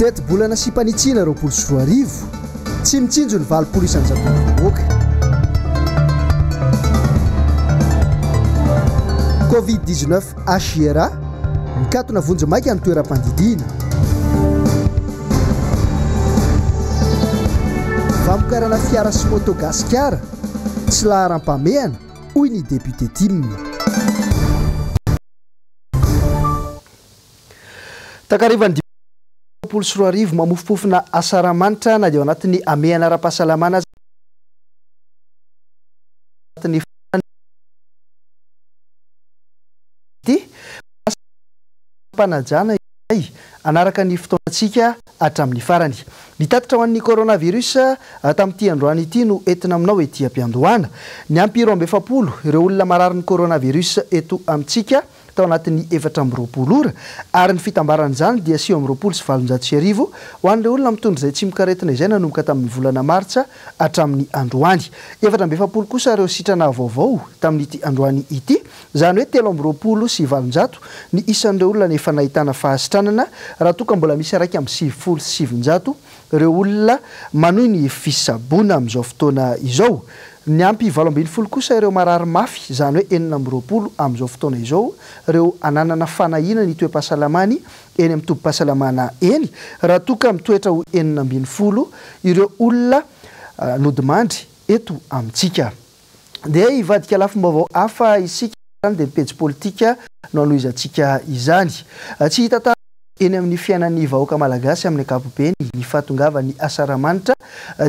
Tetibola nasiam-panitsiana 2020, tsy mitsinjo ny 80 isan-jaton'ny vahoaka. Covid 19 HIRA, mikatona vonjimaika ny toeram-pandidiana. Famokarana fiara sy moto Gasikara, tsy laharam-pahamehana, hoy ny député tim. Takarivan'ny 2025, mamofompofona asaramanitra na dia ao anatin'ny hamehana ara-pahasalamana aza anatin'ny ity fampanajana izay hanaraka ny fotoanantsika hatramin'ny farany. Ny tatitra ho an'ny coronavirus tamin'ity androany ity no entina aminao ety am-piandohana. Niampy 42 ireo olona mararin'ny coronavirus eto amintsika tao anatin'ny 24 ora ary ny fitambaran'izany dia 1829 ho an'ireo olona mitondra izay tsimokaretina izay nanomboka tamin'ny volana martsa hatramin'ny androany. 44 kosa ireo sitrana vaovao tamin'ity androany ity, izany hoe 823 ny isan'ireo olona efa nahitana fahasitranana raha toa ka mbola misy 991 ireo olona manohy ny fisaboana amin'izao fotoana izao. Niampy 18 kosa ireo marary mafy, izany hoe 26 amin'izao fotoana izao ireo ananana fanahiana ny toe-pahasalamany eny amin'ny tobim-pahasalamana eny, raha toa ka mitoetra ho 16 ireo olona nodimandry eto amintsika. Dia hivadika lafim-baovao hafa isika dia ny pejy politika no hanohizantsika izany. Tsy hita taratra eny amin'ny fiainan'ny vahoaka malagasy amin'ny ankapobeny ny fahatongavan'ny Asaramanitra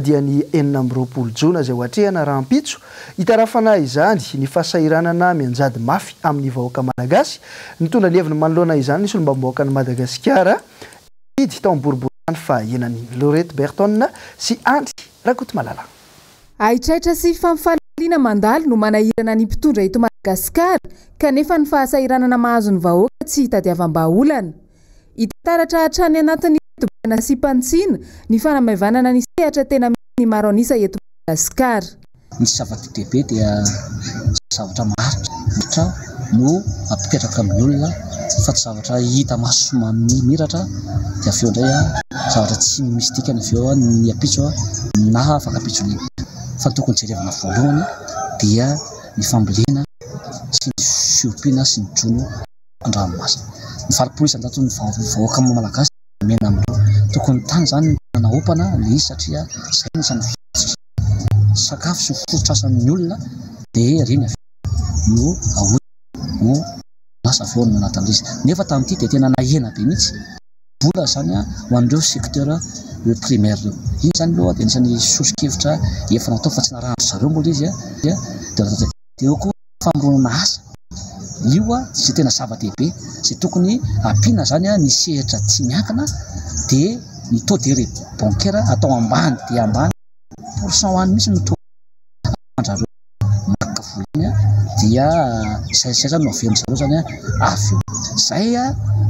dia ny 26 jona izay ho atrehana rahampitso. Hitarafana izany ny fahasahiranana mianjady mafy amin'ny vahoaka malagasy. Nitondra ny heviny manoloana izany ny solombavambahoakan'i Madagasikara nifidy tao amin'ny boriborintany faha-enina Laurette Berton sy Andry Rakotomalala. Haitraitra sy fampifaliana mandalo no manahirana ny mpitondra eto Madagasikara kanefa ny fahasahiranana mahazo ny vahoaka tsy hitadiavam-bahaolana. Hita taratra hatrany anatin'ny tetibola nasiam-panitsiana ny fanamaivanana ny sehatra tena misy ny maro an'isa eto Madagasikara. Ny zava-dehibe dia zavatra maharitra no apetraka amin'ny olona fa tsy zavatra hita maso mamiratra dia avy eo indray zavatra tsy misy dikany avy eo ny ampitso na afak'ampitson'iny. Fa ny tokony jerevana voalohany dia ny fambolena sy ny fiompiana sy ny jono an-dranomasina. Ny 80 isan-jaton'ny vahoaka malagasy dia mena amin'ireo. Tokony tany izany no tena naompana ilay izy satria izay no isan'ny fototra sakafo sy fototr'asan'ny olona dia ireny avy eo no ahodina no lasa avy eo ny anatin'ilay izy. Nefa tamin'ity dia tena nahena be mihitsy vola izany ho an'ireo secteur ireo primaire ireo. Iny izany aloha dia anisan'ny soso-kevitra efa natao fa tsy narahan-dry zareo mbola izy dia dia eo koa famoronana asa. Io izay tena zava-dehibe izay tokony ampiana izany ny sehatra tsy miankina dia ny taux de bancaire atao ambany dia ambany pourcent any mihitsy no taux andrareo maka vola iny dia izay izay zany no averin-dry zareo zany avy eo. Izay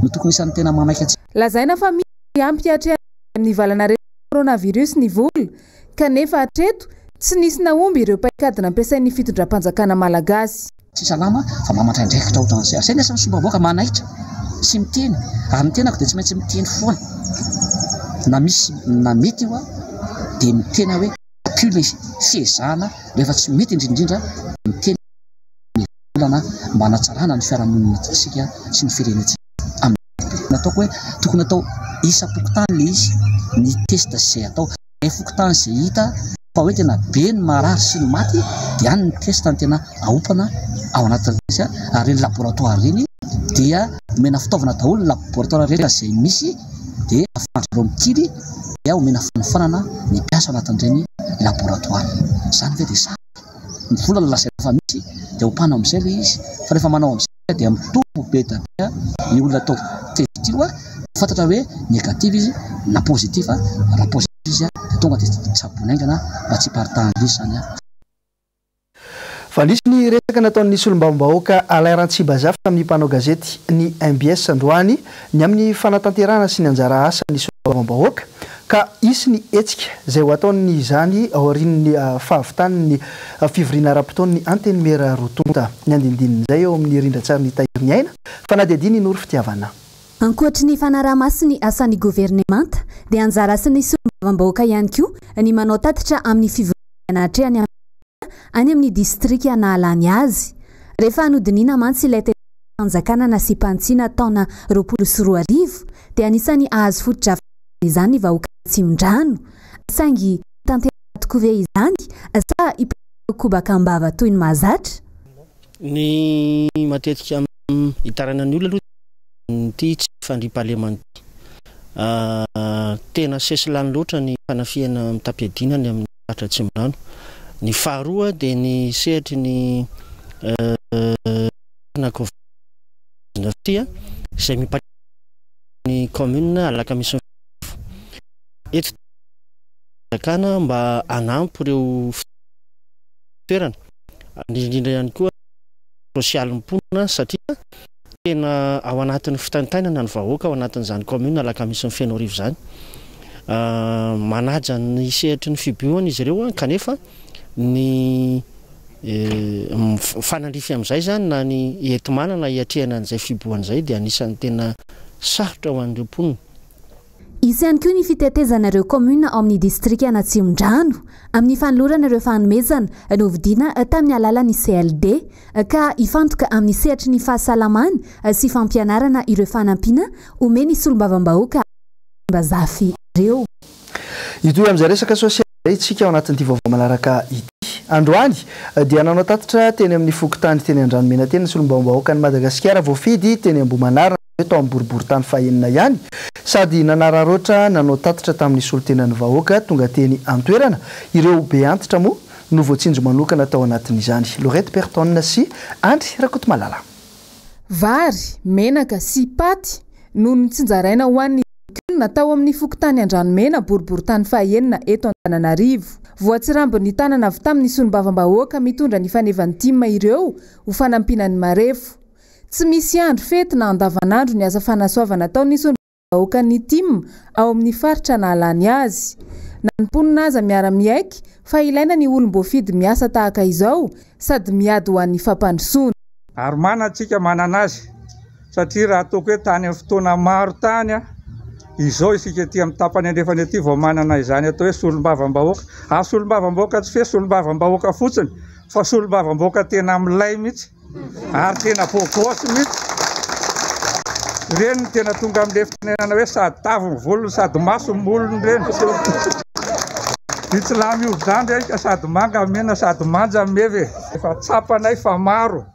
no tokony isan'ny tena mamaika antsika. Lazaina fa misy ampy hiatrehana amin'ny valanaretina coronavirus ny vola, kanefa hatreto tsy nisy nahomby ireo paikady nampiasain'ny fitondram-panjakana malagasy. Tsy salama fa mamatra andraikitra ohatran'izay. Ary izay ny asan'ny solombavambahoaka manaitra sy miteny. Ary ny tenako dia tsy maintsy miteny foana. Na misy na mety io dia miteny aho hoe ampio ilay fiezahana rehefa tsy mety indrindra indrindra miteny ny olana mba hanatsarana ny fiarahamonintsika sy ny firenentsika amin'ny ankapobeny. Nataoko hoe tokony atao isam-pokontany ilay izy ny test izay atao. Izay fokontany izay hita fa hoe tena be ny marary sy ny maty dia any ny test no tena aompana ao anatin'ilay izy ary ireny laboratoire ireny dia omena fitaovana daholo ny laboratoire rehetra izay misy dia ahafahan-dry zareo mitily dia omena fanofanana ny mpiasa ao anatin'ireny laboratoire. Izany ve dia sarotra? Ny vola no lazaina fa misy dia ompana amin'izay ilay izy fa rehefa manao amin'izay dia mitombo be dia be ny olona atao test io, fantatra hoe négatif izy na positif, raha positif izy dia tonga dia tsaboina haingana mba tsy hiparitahan'ilay izy izany. Fa nisy ny resaka nataon'ny solombavambahoaka Alain Ratsibazafy tamin'ny mpanao gazety ny mbs androany ny amin'ny fanatanterahana sy ny anjara asan'ny solombavambahoaka ka hisy ny hetsika izay ho ataony izany aorian'ny fahavitan'ny fivoriana ara-potoan'ny Antenimiera roa tonta. Ny andinindinin'izay eo amin'ny rindran-tsarin'i Tahiry Ny Aina, fanadihadian'i Noro Fitiavana. Ankoatry ny fanaraha-maso ny asan'ny governemanta dia anjara asan'ny solombavambahoaka ihany koa ny manao tatitra amin'ny fivoriana atrehany any amin'ny distrika nahalany azy. Rehefa nodinihina mantsy ilay tetikasam-panjakana nasiam-panitsiana taona 2020 dia anisan'ny hahazo fotodrafitrasa izany ny vahoaka Atsimondrano. Saingy tanteraka tokoa ve izany sa hipetraka ho kobaka am-bava toy ny mahazatra? Ny matetika itarainan'ny olona aloha ity tsy fandriampahalemana ity. Tena sesilany loatra ny fanafihana mitam-piadiana any amin'ny faritra Atsimondrano. Ny faharoa dia ny sehatry ny Covid izay miparitaka ny commune Alakamisy eto fanjakana mba hanampy ireo toerana, indrindra indrindra ihany koa sosialin'ny mponina satria tena ao anatin'ny fitaintainana ny vahoaka ao anatin'izany commune Alakamisy Fenoarivo izany. Manaja ny sehatry ny fibohana izy ireo kanefa ny mifanandrify amin'izay izany na ny enti-manana hiatrehana an'izay fibohana izay dia anisan'ny tena sarotra ho an'ireo mponina. Hisy ihany koa ny fitetezana ireo kaominina ao amin'ny distrikan'Atsimondrano amin'ny fanolorana ireo fanomezana novidiana tamin'ny alalan'ny CLD ka hifantoka amin'ny sehatry ny fahasalamana sy fampianarana ireo fanampiana omen'ny solombavambahoaka Tsimbazafi ireo. Hitohy amin'izay resaka sosialy izay isika ao anatin'ity vaovao manaraka ity. Androany dia nanao tatitra teny amin'ny fokontany teny Andranomena teny ny solombavambahoakan'i Madagasikara voafidy teny Ambohimanarina. Tao amin'ny boriborintany fahenina ihany sady nanararaotra nanao tatitra tamin'ny solontenan'ny vahoaka tonga teny an-toerana ireo be antitra moa no voatsinjo manokana tao anatin'izany. Laurette Perton sy Andry Rakotomalala. Vary, menaka sy paty no notsinjaraina ho an'ny zokiolona tao amin'ny fokontany Andranomena, boriborintany fahenina eto Antananarivo. Voatsirambin'ny tanana avy tamin'ny solombavambahoaka mitondra ny fanevan'ny tim ireo ho fanampiana ny marefo. Tsy misy andro fety na andavanandro ny asa fanasoavana ataon'ny solombavambahoakan'ny tim ao amin'ny faritra nahalany azy. Na ny mponina aza miara-miaiky fa ilaina ny olom-boafidy miasa tahaka izao sady miady ho an'ny fampandrosoana. Ary manantsika manana azy satria raha ataoko hoe tany amin'ny fotoana maro tany izao isika aty amin'ny tapany andrefana aty vao manana izany atao hoe solombavambahoaka. Ary solombavambahoaka tsy hoe solombavambahoaka fotsiny fa solombavambahoaka tena milay mihitsy. Ary tena beau gosse mihitsy. Ireny no tena tonga amin'ilay fitenenana hoe sady tavy ny volony sady maso ny molony ireny. Bitsilamy ohatr'izany ireny ka sady manga mena sady manja meva e. Efa tsapanay fa maro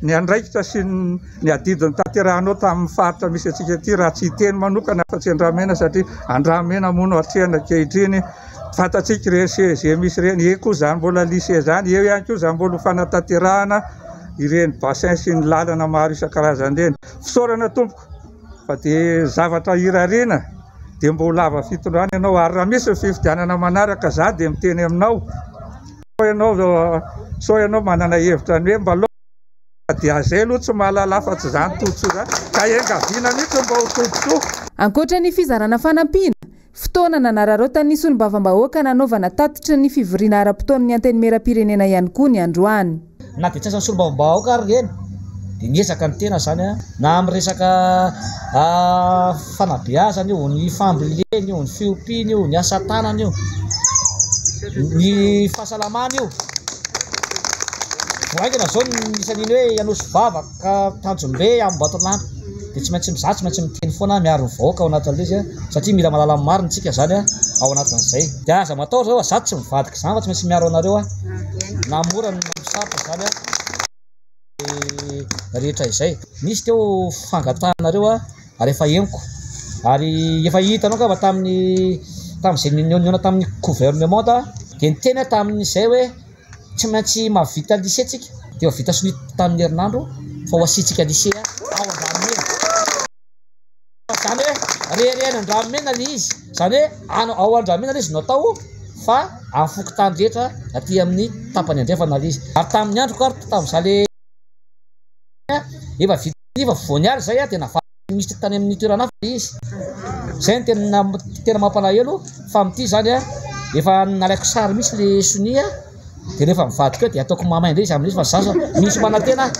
ny andraikitra sy ny adidy notanterahanao tamin'ny faritra misy antsika ity raha tsy hiteny manokana afa-tsy Andramena satria Andramena moa no atrehina ankehitriny. Fantatsika ireny CEG misy ireny, eo koa izany mbola lycée izany, eo ihany koa izany mbola ho fanatanterahana ireny bassin sy ny lalana maro isan-karazany ireny. Fisaorana tompoko fa dia zavatra irariana dia mba ho lava fitondrana ianao ary raha misy ny fifidianana manaraka za dia miteny aminao sao ianao sao ianao manana hevitra ny hoe mba aleo dia zay aloha tsy mahalala afa-tsy izany todisoa izany ka engaviana mihitsy mba ho todisoa. Ankoatra ny fizarana fanampiana, Fotoana nanararaotan'ny solombavambahoaka nanaovana tatitry ny fivoriana ara-potoan'ny Antenimierampirenena ihany koa ny androany. Na dia tsy asan'ny solombavambahoaka ary ireny dia miezaka ny tena izany na amin'ny resaka fanabeazana io, ny fambolena io, ny fiompiana io, ny asa tanana io, ny fahasalamana io. Vao haingana izao no nisy an'iny hoe Anosivava ka Tanjombe Ambatolampy dia tsy maintsy mizaha, tsy maintsy miteny foana miaro ny vahoaka ao anatin'ilay izy satria mila mahalala ny marina isika izany ao anatin'izay. Dia aza matahotra zareo fa za tsy mivadika izany fa tsy maintsy miaro anareo aho na mora na sarotra izany rehetra izay. Nisy teo fangatahanareo ary efa henoko ary efa hitanao angamba tamin'ny tamin'izay nihaona tamin'ny gouvernement dia niteny aho tamin'izay hoe Tsy maintsy mahavita lycée tsika dia efa vita sonia tamin'ny herinandro fa ho asiantsika lycée ao Andranomena. Izany hoe reharehana Andranomena ilay izy, izany hoe any ao Andranomena ilay izy no atao fa amin'ny fokontany rehetra aty amin'ny tapany andrefana ilay izy. Ary tamin'ny androko ary tamin'izaho le efa vita efa voaniala izay dia navadika minisitra tany amin'ny toerana hafa ilay izy. Izay no tena tena mampalahelo fa amin'ity izany efa nalaiko sary mihitsy ilay sonia dia rehefa mivadika eo dia ataoko mamay indray izy amin'izy fa za misy manantena aho.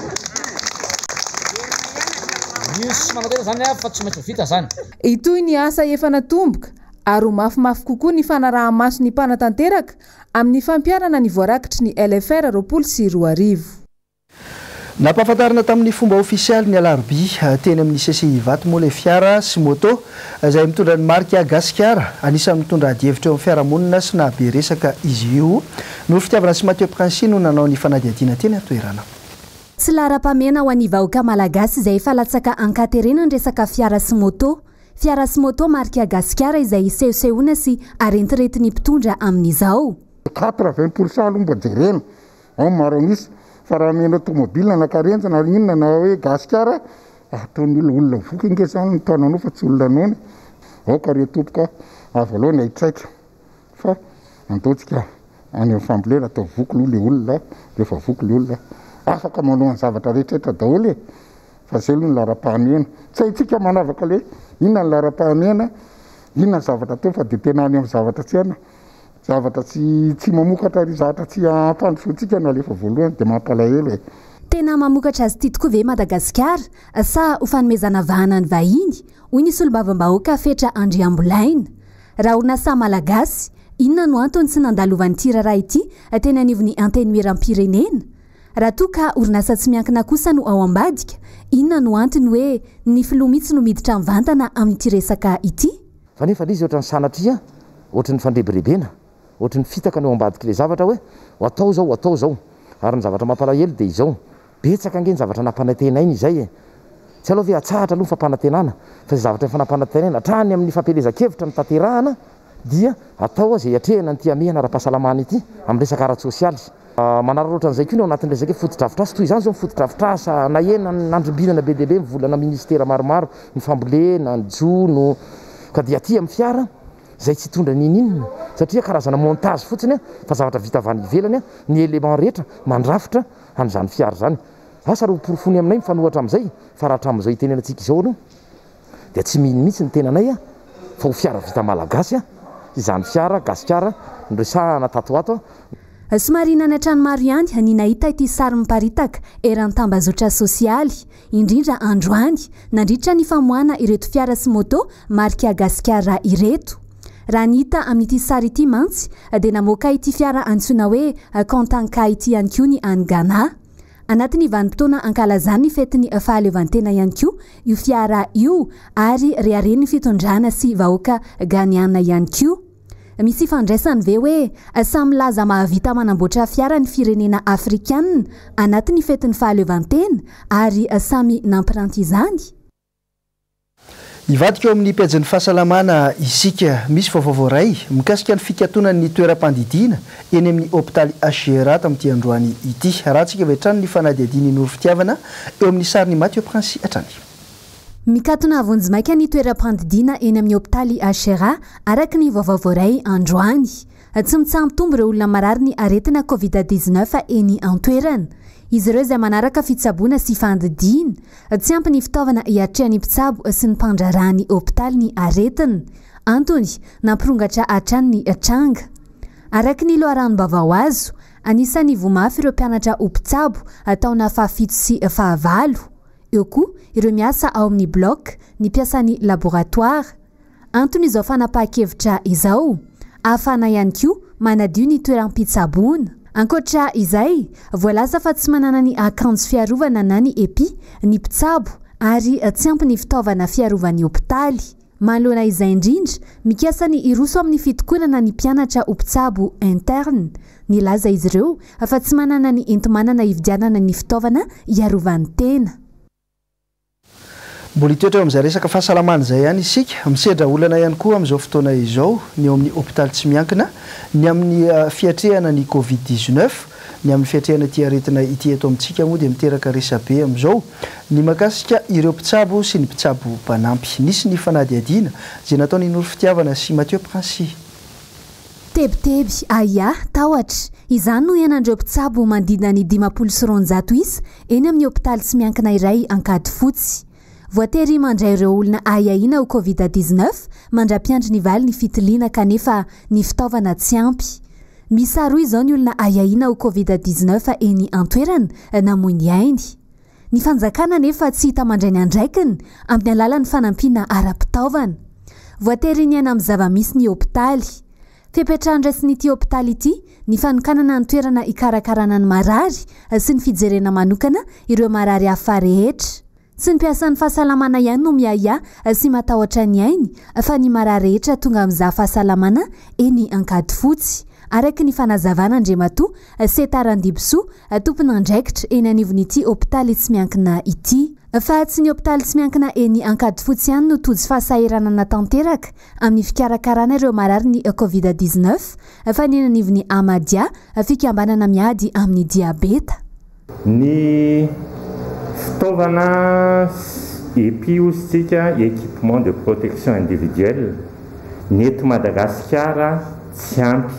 Mino sy manantena izany aho fa tsy maintsy ho vita izany. Hitohy ny asa efa natomboka ary ho mafimafy kokoa ny fanaraha-maso ny mpanatanteraka amin'ny fampiharana ny voarakitry ny LFR 2020. Nampahafantarina tamin'ny fomba ofisialy ny alarobia teny amin'ny CCI Ivato moa ilay fiara sy moto izay mitondra ny marika Gasikara. Anisan'ny mitondra adihevitra eo amin'ny fiarahamonina sy nahabe resaka izy io. Noro Fitiavana sy Mathieu Princi no nanao ny fanadihadiana teny an-toerana. Tsy laharam-pahamehana ho an'ny vahoaka malagasy izay efa latsaka an-katerena ny resaka fiara sy moto. Fiara sy moto marika Gasikara izay isehosehoana sy arentiretin'ny mpitondra amin'izao. 80 pour cent aloha mba jerena Ao maro an'isa fa raha omena tomobile na karenjy na inona na hoe gasikara ataon'ny olona olona voky ange zany ny taonanao fa tsy olona noana. Aoka re tompoko a, avy aloha ny haitraitra fa andao tsika any amin'ny fambolena atao voky aloha le olona, rehefa voky le olona afaka manao ny zavatra rehetrarehetra daholo e, fa zay aloha ny laharam-pahamehana. Tsy haintsika manavaka le inona ny laharam-pahamehana, inona ny zavatra atao fa de tena any amin'ny zavatra tsy haina. Zavatra tsy tsy mamokatra ary zavatra tsy hampandrosoantsika no alefa voalohany dia mampalahelo e. Tena mamokatra azy ity tokoa ve Madagasikara sa ho fanomezana vahana ny vahiny? hoy ny solombavambahoaka Fetra Andriambolaina. Raha orinasa malagasy, inona no antony tsy nandalovan'ity raharaha ity teny anivon'ny Antenimierampirenena? Raha toa ka orinasa tsy miankina kosa no ao ambadika, inona no antony hoe ny filoha mihitsy no miditra mivantana amin'ity resaka ity? Fa nefa ilay izy ohatran'ny sanatria, ohatry ny fandrebirebena, ohatry ny fitaka ny ao ambadik'ilay zavatra hoe ho atao izao, ho atao izao. Ary ny zavatra mampalahelo dia izao, betsaka ange ny zavatra nampanantenaina izay e! Tsy aleo ve atsahatra aloha ny fampanantenana fa izay zavatra efa nampanantenaina hatrany amin'ny fampielezan-kevitra no tanterahana dia atao izay hiatrehana an'ity hamehana ara-pahasalamana ity amin'ny resaka ara-tsosialy. Manararaotra an'izay koa ny ao anatin'ny resaka hoe fotodrafitrasa. Toy izany izao ny fotodrafitrasa, nahena ny nandrombinana be dia be ny volana ministera maromaro, ny fambolena, ny jono, ka dia aty amin'ny fiara izay tsy hitondra n'inon'inona satria karazana montage fotsiny fa zavatra vita avy any ivelany ny éléments rehetra mandrafitra an'izany fiara izany. Asa raha ho porofoiny aminay mifanohatra amin'izay fa raha hatramin'izao itenenantsika izao aloha dia tsy mino mihitsy ny tenanay fa ho fiara vita malagasy izany fiara gasikara noresahana tato ho ato. Somary nanaitra ny maro ihany ny nahita ity sary miparitaka eran'ny tambazotra sosialy, indrindra androany, nandritra ny famoahana ireto fiara sy moto marika Gasikara ireto. Raha ny hita amin'ity sary ity mantsy dia namoaka ity fiara antsoina hoe Kantanka ity ihany koa ny any Ghana. Anatin'ny vanim-potoana ankalazany ny fetin'ny fahaleovantena ihany koa io fiara io ary reharehin'ny fitondrana sy vahoaka Ghaneana ihany koa. Misy ifandraisany ve hoe samy milaza mahavita manamboatra fiara ny firenena Afrikanina anatin'ny fetin'ny fahaleovantena ary samy nampiranty izany? Hivadika eo amin'ny pejin'ny fahasalamana isika. Misy vaovao voaray mikasika ny fikatonan'ny toeram-pandidiana eny amin'ny hopitaly HJRA tamin'ity androany ity. Arahantsika avy hatrany ny fanadihadian'i Noro Fitiavana eo amin'ny sarin'i Mathieu Princy hatrany. Mikatona vonjimaika ny toeram-pandidiana eny amin'ny hopitaly HJRA araka ny vaovao voaray androany. Tsy mitsaha-mitombo ireo olona marary ny aretina Covid 19 eny an-toerana. Izy ireo izay manaraka fitsaboana sy fandidiana. Tsy ampy ny fitaovana hiatrehan'ny mpitsabo sy ny mpandraharaha ny hopitaly ny aretina. Antony, nampirongatra hatrany ny tranga. Araka ny loharanom-baovao azo, anisan'ny voa mafy ireo mpianatra ho mpitsabo taona fahafito sy fahavalo. Eo koa ireo miasa ao amin'ny bloc, ny mpiasan'ny laboratoara. Antony izao fanapahan-kevitra izao, ahafahana ihany koa manadio ny toeram-pitsaboana. Ankoatra izay, voalaza fa tsy manana ny akanjo fiarovana na ny epi ny mpitsabo ary tsy ampy ny fitaovana fiarovan'ny hopitaly. Manoloana izay indrindra, mikasa ny hiroso amin'ny fitokonana ny mpianatra ho mpitsabo interne. Nilaza izy ireo fa tsy manana ny enti-manana hividianana ny fitaovana hiarovany tena. Mbola hitoetra eo amin'izay resaka fahasalamana izay ihany isika. Misedra olana ihany koa amin'izao fotoana izao ny ao amin'ny hopitaly tsy miankina ny amin'ny fiatrehana ny Covid 19. Ny amin'ny fiatrehana ity aretina ity eto amintsika moa dia miteraka resabe amin'izao ny mahakasika ireo mpitsabo sy ny mpitsabo mpanampy. Nisy ny fanadihadiana izay nataon'i Noro Fitiavana sy Mathieu Princy. Tebiteby, ahiahy, tahotra. Izany no iainan'ireo mpitsabo manodidina ny 250 isa eny amin'ny hopitaly tsy miankina iray Ankadifotsy. Voatery mandray ireo olona ahiahiana ho Covid 19 mandra-piandry ny valin'ny fitiliana kanefa ny fitaovana tsy ampy. Miisa roa izao ny olona ahiahiana ho Covid 19 eny an-toerana namoy ny ainy. Ny fanjakana anefa tsy hita mandray ny andraikiny amin'ny alalan'ny fanampiana ara-pitaovana. Voatery niaina amin'ny zava-misy ny hopitaly. Fepetra andraisin'ity hopitaly ity ny fanokanana ny toerana hikarakarana ny marary sy ny fijerena manokana ireo marary hafa rehetra. Tsy ny mpiasan'ny fahasalamana ihany no miahiahy sy matahotra ny ainy fa ny marary rehetra tonga mizaha fahasalamana eny Ankadifotsy, araka ny fanazavana Andriamatoa Seta Randibisoa, tompon'andraikitra eny anivon'ity hopitaly tsy miankina ity. Fa tsy ny hopitaly tsy miankina eny Ankadifotsy ihany no tojo fahasahiranana tanteraka amin'ny fikarakarana ireo marary ny Covid 19 fa ny eny anivon'ny Amadia, fikambanana miady amin'ny diabeta. Ny fitaovana EPI hozy tsika, équipement de protection individuelle, ny eto Madagasikara tsy ampy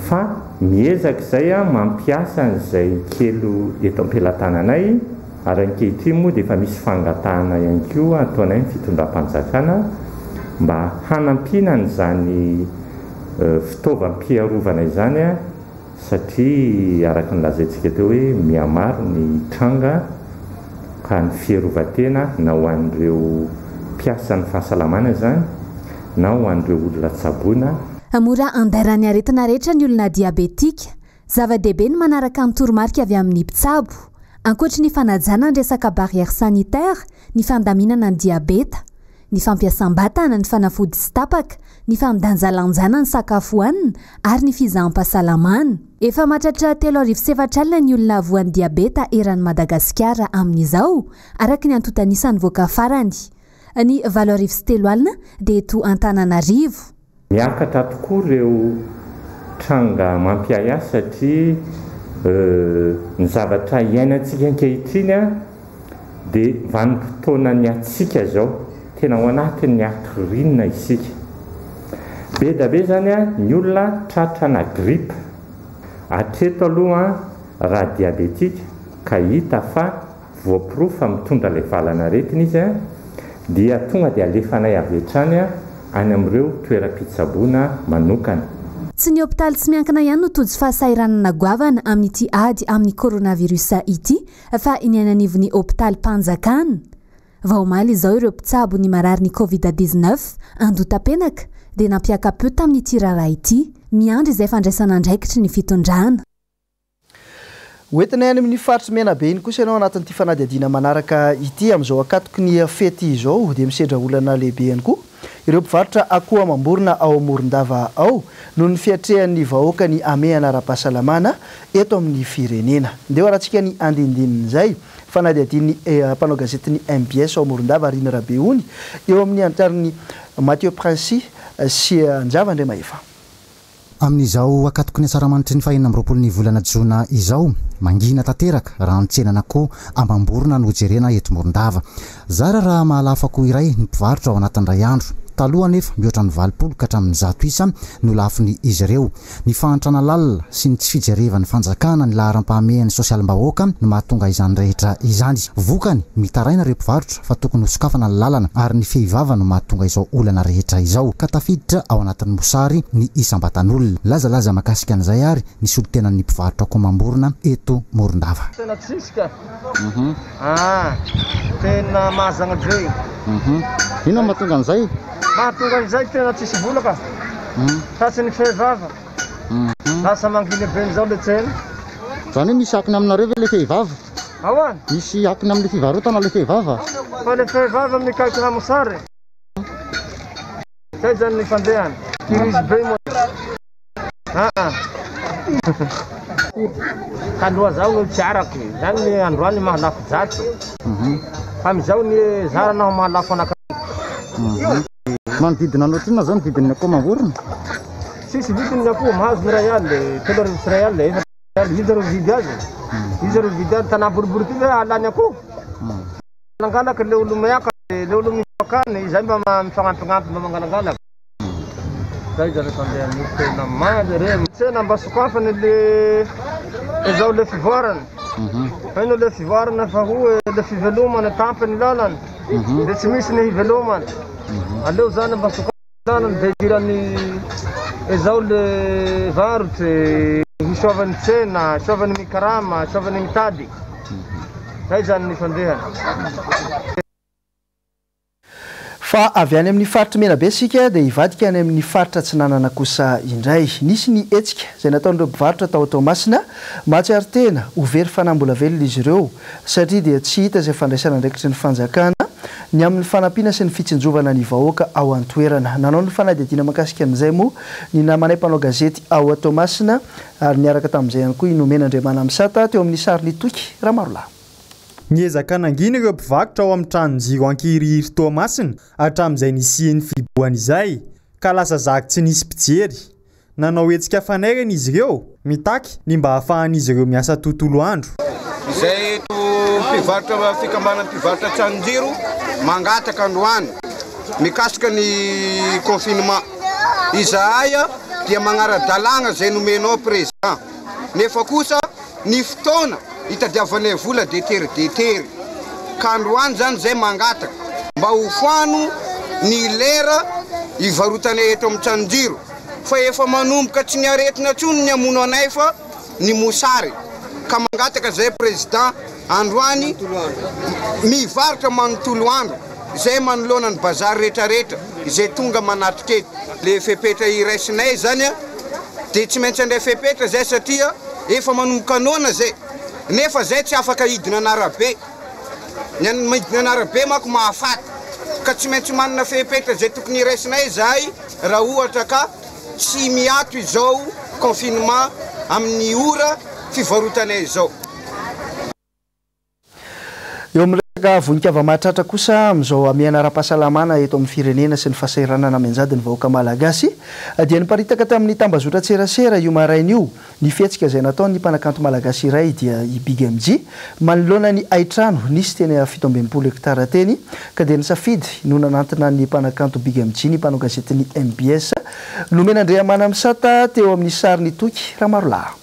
fa miezaka izay mampiasa an'izay kely eto am-pelatananay ary ankehitriny moa dia efa misy fangatahana ihany koa ataonay ny fitondram-panjakana mba hanampiana an'izany fitaovam-piarovana izany satria araka ny lazaintsika teo hoe mihamaro ny tranga ka ny fiarovan-tena na ho an'ireo mpiasan'ny fahasalamana izany na ho an'ireo olona tsaboina. Mora andairan'ny aretina rehetra ny olona diabetika. Zava-dehibe ny manaraka ny toromarika avy amin'ny mpitsabo. Ankoatry ny fanajana ny resaka barrière sanitaire, ny fandaminana ny diabeta. Ny fampiasam-batana, ny fanafody tsy tapaka, ny fandanjalanjana ny sakafo hohanina ary ny fizaham-pahasalamana. Efa mahatratra 4004 ny olona voan'ny diabeta eran'i Madagasikara amin'izao, araka ny antontan'isa nivoaka farany. Ny 3008 dia eto Antananarivo. Miakatra tokoa ireo tranga mampiahiahy satria ny zavatra iainantsika ankehitriny dia vanim-potoanan'ny hatsiaka izao, tena ao anatin'ny ati-ririnina isika. Be dia be izany ny olona tratrana grippe. Hatreto aloha raha diabetika ka hita fa voaporofo fa mitondra ilay valan'aretina izy dia tonga dia alefanay avy hatrany any amin'ireo toeram-pitsaboana manokana. Tsy ny hopitaly tsy miankina ihany no tojo fahasahiranana goavana amin'ity ady amin'ny coronavirus ity fa ny any anivon'ny hopitalim-panjakana. Vao omaly izao ireo mpitsabo ny marary ny covid 19 Andohatapenaka dia nampiaka-peo tamin'ity raharaha ity. Miandry izay fandraisana andraikitry ny fitondrana. Hoentina any amin'ny faritr'i Menabe iny kosa ianao anatin'ity fanadihadiana manaraka ity. Amin'izao ankatoky ny fety izao dia misedra olana lehibe ihany koa ireo mpivarotra akoho amam-borona ao Morondava ao noho ny fiatrehan'ny vahoaka ny hamehana ara-pahasalamana eto amin'ny firenena. Ndeha ho arahantsika ny andinindinin'izay fanadihadian'ny mpanao gazetin'ny mbs ao Morondava Rina Rabeony eo amin'ny antarin'i Mathieu Princi sy Njava Andriamahefa. Amin'izao ankatoky ny asaramanitry ny faha-26 ny volana jona izao, mangina tanteraka raha ny tsenan'akoho amam-borona no jerena eto Morondava. Zara raha mahalafo akoho iray ny mpivarotra ao anatin'ny iray andro. Taloha anefa, mihoatra ny 80 ka hatramin'ny 100 isa no lafon'izy ireo. Ny fahantrana lalina sy ny tsy fijerevan'ny fanjakana ny laharam-pahamehan'ny sosialim-bahoaka no mahatonga izany rehetra izany. Vokany, mitaraina ireo mpivarotra fa tokony hosokafana ny lalana ary ny fehivava no mahatonga izao olana rehetra izao ka tafiditra ao anatin'ny mosary ny isam-batan'olona. Lazalaza mahakasika an'izay ary ny solontenan'ny mpivarotra akoho amam-borona eto Morondava. Tena tsisy ka. Ah, tena mazagna be. Inona no mahatonga an'izay? Mahatonga an'izay tena tsisy vola ka. Tratry ny fehivava. Lasa mangina be amizao le tsena. Izany hoe misy akony aminareo ve le fehivava? Ahoana? Misy akony amin'ny fivarotana le fehivava? Fa le fehivava mikaikina mosary. Zay zany ny fandehany. Crise be moa. Aa. Taloha zao tsy arako zany ny androany mahalafo jato. Fa amizao ny zara naho mahalafo anakaiky. Manodidina ny ohatrinona zao ny vidin'ny akoho amam-borona? Tsisy vidiny ny akoho, mahazo ny iray alina, 3000, 4000, iza ro mividy azy? Iza ro mividy azy? Tanà boribory ty ve hahalany akoho? Mangalaka le olo miaka, le olo mivoaka any, izay mba mifagnampignampy mba mangalangalaka. Zay zany fandehan'ny tsena mandry re. Tsena mba sokafany le izao le fivoarana. Fa ino le fivoarana fa hoe le fivelomana tampony lalana. De tsy misy ny hivelomana. Aleo zany mba sokafana lalana de hidiran'ny izao le varotry, hisoavan'ny tsena, hisoavan'ny mikarama, hisoavan'ny mitady. Zay zany ny fandehany. Fa avy any amin'ny faritry Menabe isika dia hivadika any amin'ny faritra Atsinanana kosa indray. Nisy ny hetsika izay nataon'ireo mpivarotra tao Toamasina. Mahatsiaro tena ho very fanahy mbola velona izy ireo satria dia tsy hita izay fandraisana andraikitry ny fanjakana ny amin'ny fanampiana sy ny fitsinjovana ny vahoaka ao an-toerana. Nanao ny fanadihadiana mahakasika an'izay moa ny namanay mpanao gazety ao Toamasina ary niaraka tamin'izay ihany koa i Nomena Andriamanamisata teo amin'ny sarin'i Toky Ramarolahy. Niezaka nangina ireo mpivarotra ao amin'ny tranon-jiro Ankirihiry Toamasina hatramin'izay nisian'ny fihibohana izay, ka lasa zary tsy nisy mpijery. Nanao hetsika fanairana izy ireo, mitaky ny mba hahafahan'izy ireo miasa tontolo andro. Izay eto mpivarotra fikambanan'ny mpivarotra tranon-jiro mangataka androany mikasika ny confinement. Izahay dia magnara-dalàgna izay nomenao président nefa kosa Ny fotoana hitadiavanay vola dia tery dia tery ka androany zany zay mangataka mba hofoano ny lera hivarotanay eto amin'ny tranon-jiro fa efa manomboka tsy ny aretina tsony ny hamono anay fa ny mosary ka mangataka zay président androany mivarotra manontolo andro zay manoloana ny bazary retraretra izay tonga manatrika eto. Le fepetra iraisinay zany dia tsy maintsy handray fepetra zay satria efa manomboka noana zay nefa zay tsy afaka hidina an'arabe, ny an'ny midina an'arabe manko mahafaty ka tsy maintsy manana fepetra zay tokony hiraisinay zahay raha ohatra ka tsy miato izao confinement amin'ny ora fivarotanay izao. Eo amin'ny resaka vonin-kava-mahatratra kosa amin'izao hamehana ara-pahasalamana eto amin'ny firenena sy ny fahasahiranana mianjady ny vahoaka malagasy dia niparitaka tamin'ny tambazotran-tserasera io maraina io ny fihetsika izay nataon'ny mpanakanto malagasy iray dia i Big MJ manoloana ny haitrano nisy teny 67 hektara teny ka dia nisafidy no nanantona ny mpanakanto Big MJ ny mpanao gazetin'ny mbs Nomenandriamanamisata teo amin'ny sarin'i Toky Ramarolahy.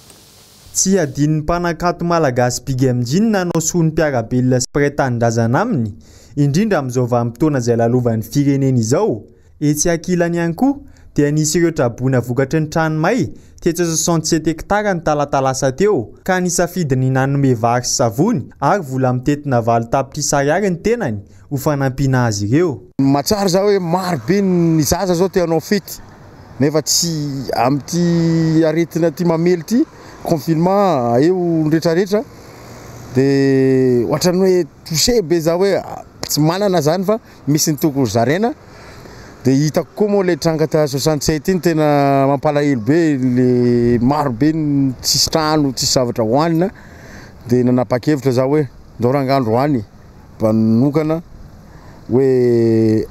Tsy adinon'ny mpanakanto malagasy Big MJ ny nanao soa ny mpiara-belona sy mpiray tanindrazana aminy, indrindra amin'izao vanim-potoana izay lalovan'ny firenena izao. Etsy ankilany ihany koa dia nisy ireo traboina vokatry ny trano may tetsy 67 hectares ny talata lasa teo, ka nisafidy ny nanome vary sy savony ary vola mitentina 8 tapitrisa ariary ny tenany ho fanampiana azy ireo. Mahatsiaro za hoe maro be ny zaza zao te hanao fety nefa tsy amin'ity aretina ty mamely ty, confinement eo ny retraretra de ohatran'ny hoe touché be za hoe tsy manana zany fa misy ny tokony ho zaraina de hitako koa moa le tranga ta 67 iny tena mampalahelo be le maro be ny tsisy trano tsisy zavatra hohanina de nanapa-kevitra za hoe ndao rangah androany Manokana hoe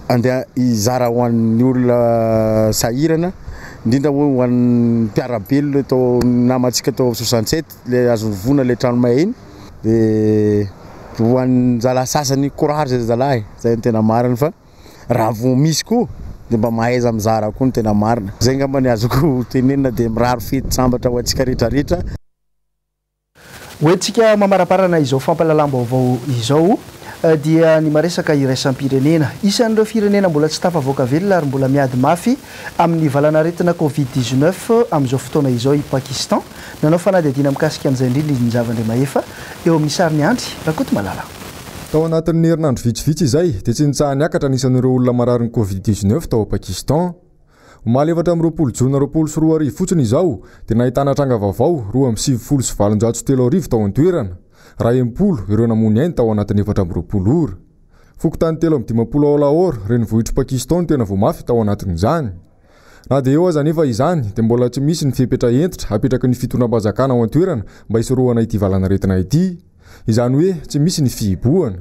andeha hizara ho an'ny olona sahirana, indrindra hoe ho an'ny mpiara-belona tao namantsika tao 67 ilay azo voina ilay trano may iny, dia ho an'ny zalahy sasany courage ry zalahy, zay no tena marina fa raha vao misy koa dia mba mahaiza mizara koa no tena marina. Zay angamba ny azoko tenenina dia mirary fety sambatra ho antsika rehetra rehetra. Hoentintsika mamaraparana izao fampahalalam-baovao izao dia ny maresaka iraisam-pirenena. Isan'ireo firenena mbola tsy tafavoaka velona ary mbola miady mafy amin'ny valanaretina Covid 19 amin'izao fotoana izao i Pakistan. Nanao fanadihadiana mikasika an'izay indrindra i Njava Andriamahefa eo amin'ny sarin'i Andry Rakotomalala. Tao anatin'ny herinandro vitsivitsy izay dia tsy nitsaha-niakatra ny isan'ireo olona mararin'ny Covid 19 tao Pakistan. Omaly 24 jona 2020 fotsiny izao dia nahitana tranga vaovao 3892 tao an-toerana, raha 60 ireo namoy ny ainy tao anatin'ny 24 ora. Fokontany 53 ao Lahore, renivohitr'i Pakistan no tena voa mafy tao anatin'izany. Na dia eo aza anefa izany dia mbola tsy misy ny fepetra hentitra apetraky ny fitondram-panjakana ao an-toerana mba hisorohana ity valanaretina ity. Izany hoe tsy misy ny fihibohana.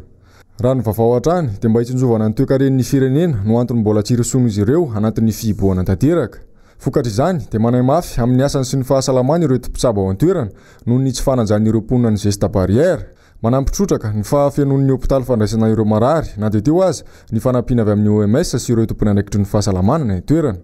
Raha ny vaovao hatrany dia mba hitsinjovana ny toekaren'ny firenena no antony mbola tsy hirosoan'izy ireo anatin'ny fihibohana tanteraka. Vokatr'izany dia manahy mafy amin'ny asany sy ny fahasalamany ireo mpitsabo ao an-toerana noho ny tsy fanajan'ireo mponina ny geste barrière. Manampy trotraka ny fahafenoan'ny hopitaly fandraisana ireo marary na dia teo aza ny fanampiana avy amin'ny OMS sy ireo tompon'andraikitry ny fahasalamana any an-toerana.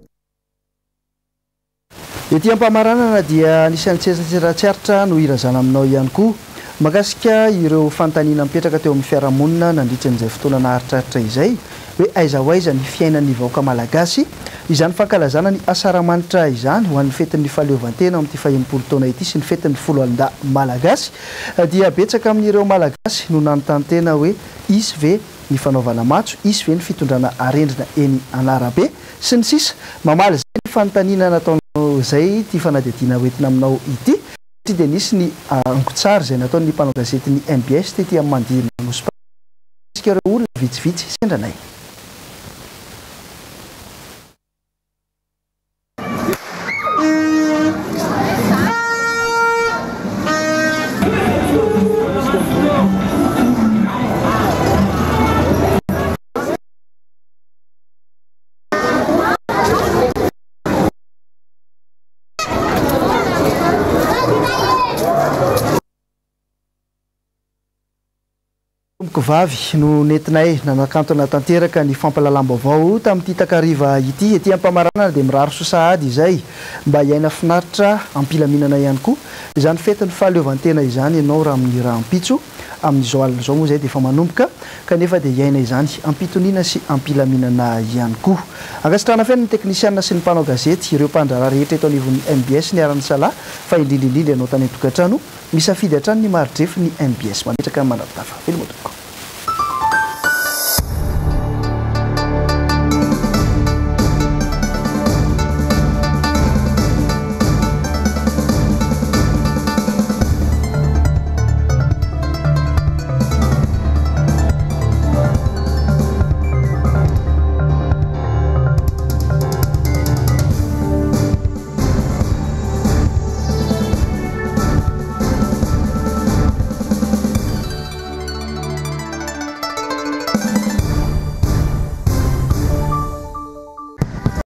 Ety am-pamaranana dia anisan'ny tsetratsera tsy aritra no hilazana aminao ihany koa mahakasika ireo fanontaniana mipetraka teo amin'ny fiarahamonina nandritra an'izay fotoana naharitraritra izay hoe aiza ho aiza ny fiainan'ny vahoaka malagasy. Izany fankalazana ny Asaramanitra izany ho an'ny fetin'ny fahaleovantena amin'ity fahenimpolo taona ity sy ny fetin'ny foloalindahy malagasy dia betsaka amin'ireo Malagasy no nanontany tena hoe hisy ve ny fanaovana matso, hisy ve ny fitondrana arendrina eny an'arabe, sy ny sisa Mamaly izay ny fanontaniana nataonao izay ity fanadihadiana hoentina aminao ity satria dia nisy ny angon-tsary izay nataon'ny mpanao gazetin'ny mbs tety amin'ny manodidina an'Anosipatrika ireo olona vitsivitsy sendra anay. Tompokovavy no nentinay nanakantona tanteraka ny fampahalalam-baovao tamin'ity takariva ity. Ety am-pamaranana dia mirary soa sahady izay mba hiaina finaritra am-pilaminana ihany koa izany fetin'ny fahaleovantena izany ianao raha amin'ny rahampitso. Amin'izao alina izao moa izay dia efa manomboka kanefa dia hiaina izany am-pitoniana sy am-pilaminana ihany koa. Ankasitrahana feno ny teknisianina sy ny mpanao gazety, ireo mpandraharaha rehetra eto anivon'ny mbs niara-nisalahy fa indrindra indrindra ianao tany an-tokantrano. Misafidy hatrany ny mari-drefy ny mbs. Mametraka ny mandra-pitafa. Veloma tompoko.